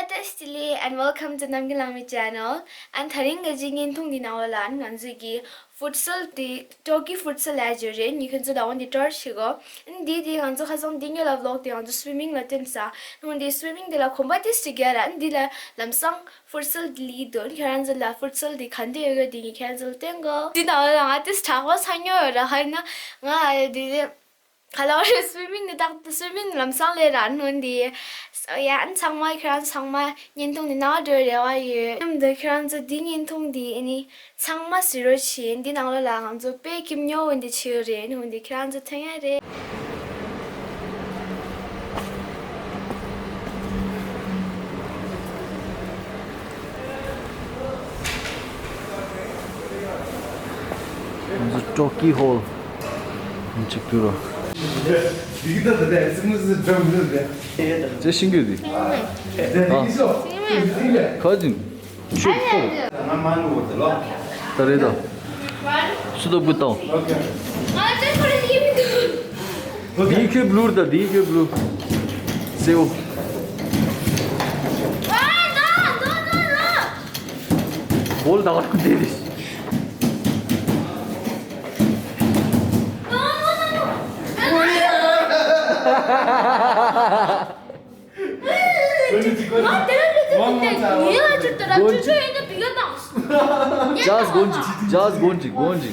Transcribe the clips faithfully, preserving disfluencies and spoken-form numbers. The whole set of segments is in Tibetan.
Tesli and welcome to Namgin Langmi channel. And དེ་རིང་གི་བརྙན་ཐུང་འདི་ནང་ལ་ང་ཚོས་ཀྱི་ཕུཊ་སལ་དེ་ཊོ་ཀི་ཕུཊ་སལ་ལབ་ཀྱི་ཡོད་རེད། ངས་ཁྱེད་ཚོ་ལ་འོ་འདི་ཊོར་བྱེད་གོ། ཨ་ནི་འདི་དེ་ང་ཚོ་ཁ་སང་འདི་སྔོན་ལ་ཝི་ལོག་དེ་ང་ཚོ་སུའི་མིང་ལ་བསྟན་ས། འོ་འདི་སུའི་མིང་དེ་ལ་གོམ་པ་ཏོག་ཙམ་རྒྱག་ར། ཨ་ནི་འདི་ལ་ལམ་སང་ཕུཊ་སལ་དེ་ལི་དོ། ཁྱེད་རང་ཚོ་ལ་ཕུཊ་སལ་དེ་ག་འདྲ་ཡོད་གི་དེ་ངས་ཁྱེད་རང་ཚོ་ལ་བསྟན་གོ། འདི་ནང་ལ་ང་ཏོག་ཙམ་དྲག་པོ་ཚ་མྱོང་ཡོད་ར། ཧ་ཡིན་ན་ང་ཨ་འདི་ག་ལ་བ་རེད། སུའི་མིང་ནི་ཏག་ཏག་སུའི་མིང་ལམ་སང་ལས་ར་ནོན་དེ། ཡ་ཨ་ནི་ཚང་མ་ཁྱེད་རང་ཚང་མ་བརྙན་ཐུང་འདི་ནང་འགྲོ་རེ་བ་ཡོད། མཉམ་དུ་ཁྱེད་རང་ཚོ་འདི་བརྙན་ཐུང་འདི་ཨ་ནི་ཚང་མ་གཟིགས་རོགས་བྱེད། འདི་ནང་ལོགས་ལ་ང་ཚོ་དཔེ་སྐྱིད་པོ་འདི་བྱེད་ཡོད་རེད། ནོན་དེ་ཁྱེད་རང་ཚོ་ཐོན་ཡ་རེད། ང་ཚོ་ཊོ་ཀི་ཧོལ་ཅིག་ཏུ་རོ། ཅེ་ཤིང་གི་དེ། ཨ། ཁ་ཅིང་། ཆུ་ཕོ། ད་རེད་ད། སུ་ད་བུ་ཏང་། དེའི་ཁྱོད་བླུར་ད་དེའི་ཁྱོད་བླུར། སེའུ། ཧོལ་ད་བར་ཁུ་དེ་རེད། Just gonji, just gonji, gonji.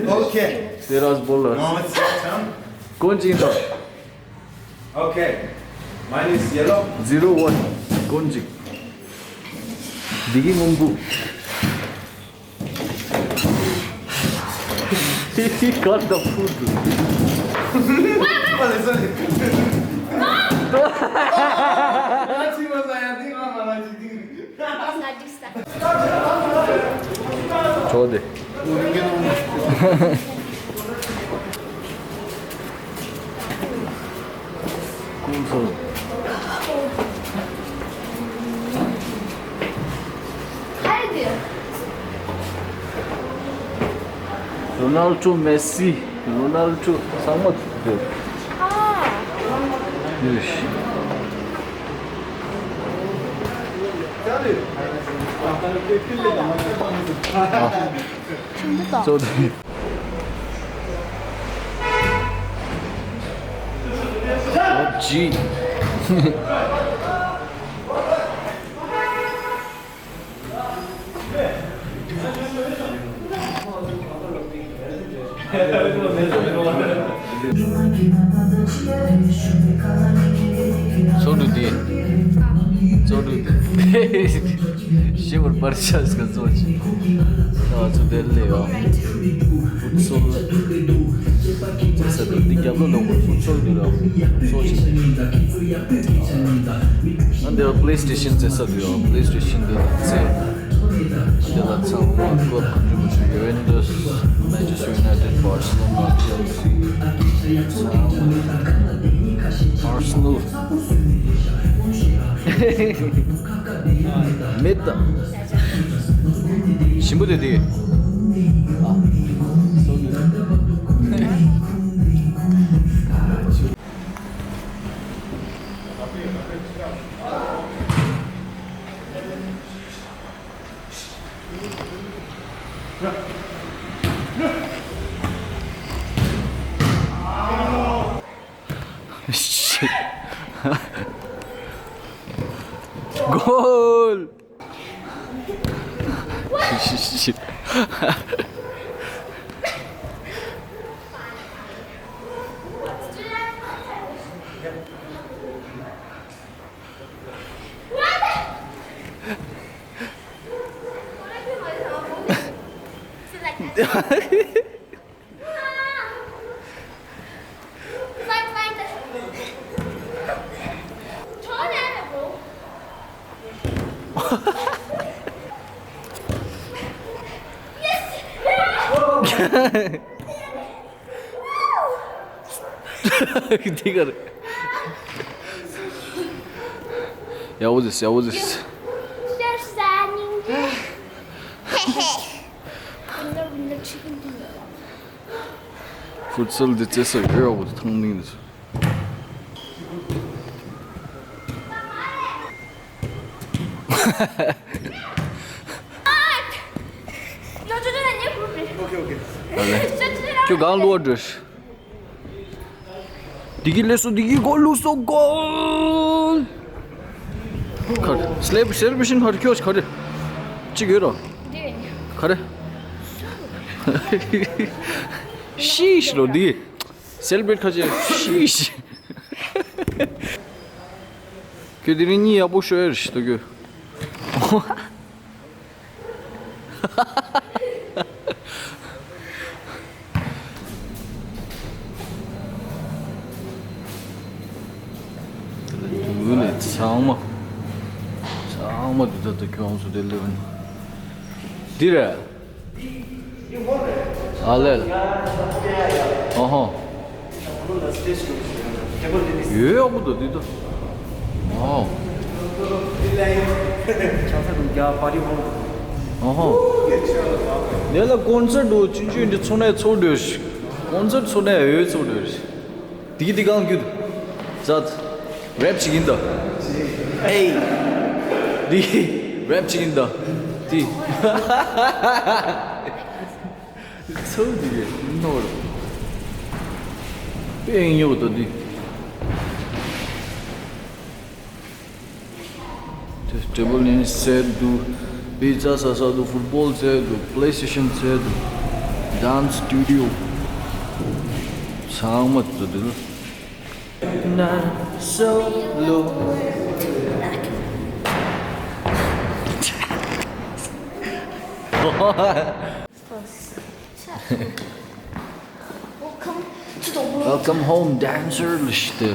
Okay. There was bowler. Now it's your turn. Gonji in the. Okay. Mine is yellow. Zero one. Gonji. Digi ngumbu. He got the food. ཅོ་དེ། ཀུང་སོ། རོ་ནལ་ཌོ། མེ་སི། རོ་ནལ་ཌོ། ཚང་མ་འདུག་ཨ། ཡོ་ཤི། ཨ། ཅོ་དེ། ཇི། སོ་འདུག་དེ། སོ་འདུག་དེ། ཞེ་པར་པར་ཆ་ཟིག་ག་ཚོགས་ཅིག་ད་ང་ཚོ་དེར་སླེབས་ཡོད། ཕུཊ་སོལ་ལ་རྩེ་ས་དང་འདི་རྒྱབ་ལོགས་ལ་ཕུཊ་སོལ་འདུག་ལ་ཚོགས་ཅིག་ཨ་འདི་ལ་པི་ལེ་སི་ཊེ་ཤན་རྩེ་ས་འདུག་ཡོད། པི་ལེ་སི་ཊེ་ཤན་འདི་ལ་རྩེ། ཨ་འདི་ལ་ཚང་མ་སྐོར་ག་འདྲ་མི་འདྲ། ཡུ་ཝེན་ཊུས། མན་ཆེ་སི་ཊར་ཡུ་ནའི་ཊེཌ། བར་སེ་ལོ་ན། ཅེལ་སི། ཚང་མ། ཨར་སེ་ནལ། མེད་ད། ཞིམ་པོ་དེ་དེ། ཨ། སོ་ནི། Shit. Goal! Shit. འདི་ག་རེད། ཡག་པོ་ཟེར། ཡག་པོ་ཟེར། ཕུཊ་སལ་འདི་རྩེ་ས་ཡོད་ཡག་པོ་འདུག་ཐང་སྟེང་འདི་ཚོ། ཁྱོད་གང་བློ་འགྲོ། འདི་གི་ལས་སོ་འདི་གི་གོ་ལུགས་སོ་གོ། ཁར་སླེབ་སེ་ལེ་བྷ་རེ་ཤན་ཁར་ཁྱོད་ཁ་རེ་ཅིག་ཡོད་རོ། ཁ་རེ། ཤིས་རོ་འདི། སེ་ལེ་བྷ་རེ་ཊི་ཁ་ཅེ་ཤིས། ཁྱོད་དེ་རིང་གཉིད་ཡག་པོ་ཤོར་ཡ་རེད་ཤི་ཏོ་ཁྱོད། དུ་ལས་ཚང་མ། ཚང་མ་དུ་ད་ད་ཁྱོད་ཚོ་དེ་ལས་འདི་རེད། ཨ་ལས་ལ། ཨ་ཧོ། ཡོད་ཡག་པོ་འདུག་འདི་ད། ཨོ། ཨ་ཧོ། ནེ་ལ་ཀོན་སར་འདུག་ཆུང་ཆུང་འདི་ཚོ་ནས་ཚོགས་འདུ་ཞིག་ཀོན་སར་ཚོ་ནས་ཡོད་ཚོགས་འདུ་ཞིག་དེ་གི་དེ་གང་རྒྱུད། ཛད། རེབ་ཅིག་ཡིན་ད། ཨེ། དེ་རེབ་ཅིག་ཡིན་ད། དེ། ཚོ་དེ་གི་ནོར། དཔེ་ཡིན་ཡོད་ད་དེ། ཊེ་བལ་ཊེ་ནིས་རྩེད་འདུག་པི་ཛ་ཟ་ས་འདུག་ཕུཊ་བོལ་རྩེད་འདུག་པི་ལེ་སི་ཊེ་ཤན་རྩེད་འདུག་ཌན་སི་སི་ཊུ་ཌི་ཡོ། ཚང་མ་འདུག་འདི་ལ། Welcome to the world. Welcome home, dancer. ལ་ཤི་སྟེ།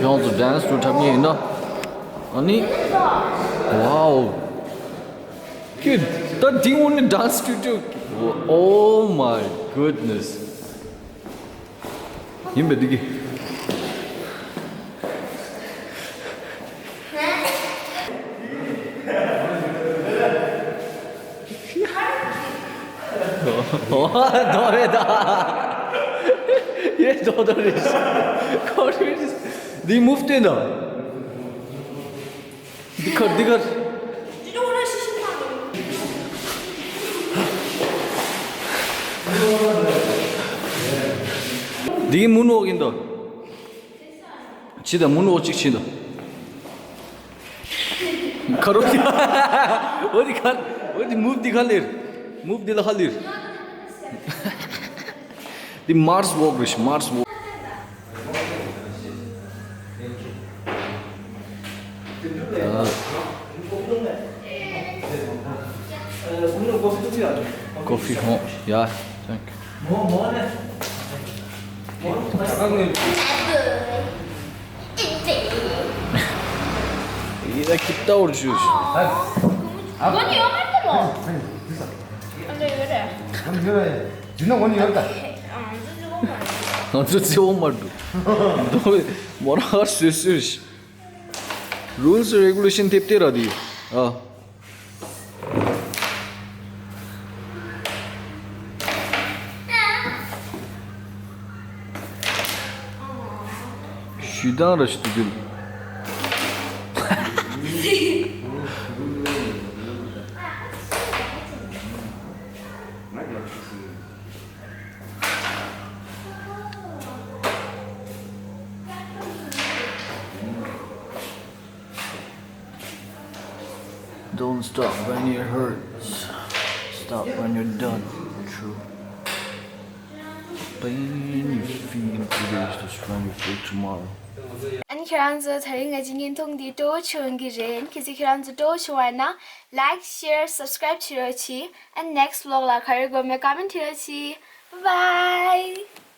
ཡོངས་སུ་ཌན་སི་འགྲོ་ཐབས་ཉེ་ཡིན་ན། ཨ་ནི། ཝའོ། ཁྱོད་ད་འདི་འོ་ནི་ཌན་སི་སི་ཊུ་ཌི་ཡོ། Oh my goodness. ཡིན་པས་འདི་གི། ཨོ། དོ་རེད་ད། ཡེ་དོ་དོ་རེད། ཁོ་རེད། འདི་མུབ་སྟོན་དང་། འདི་ཁར་འདི་ཁར། འདི་མུན་འོག་ཡིན་དོ། ཕྱི་དང་མུན་འོག་གཅིག་ཕྱིན་དོ། ཁ་རོ། འོ་འདི་ཁར། འོ་འདི་མུབ་འདི་ཁ་ལེར། མུབ་འདི་ལ་ཁ་ལེར། འདི་མར་སི་ཝོག་རེད་ཤི་མར་སི་ཝོག Coffee home. Yeah, thank you. ཡིན་ན་ཁྱི་ལྟ་བུར་བཞུགས། ང་ཡོད་མ་རེད་ལོ། ང་ཡོད་རེད། འདི་ན་ང་ཡོད་ད། ང་ཚོ་བརྩི་བ་མ་འདུག་མོ་རང་སོས་སོས། Rules regulation ཐེབས་ཏེ་ར་དེ། ཨ། ཞུ་དང་ར་ཞུ་དུ་རྒྱུན། Don't stop when it hurts. Stop when you're done. True. Pain you feel today is the strength you feel tomorrow. ཨན་ཁྱེད་རང་ཚོ་དེ་རིང་ང་ཚོའི་བརྙན་ཐུང་འདི་སྤྲོ་བོ་བྱུང་གི་རེད། ཁྱེད་ཚོ་ཁྱེད་རང་ཚོ་སྤྲོ་བོ་བྱུང་བ་ན་like, share, subscribe བྱེད་རོགས་གྱིས། And next vlog ལ་ག་རེ་དགོས་མེད་comment བྱེད་རོགས་གྱིས། Bye bye.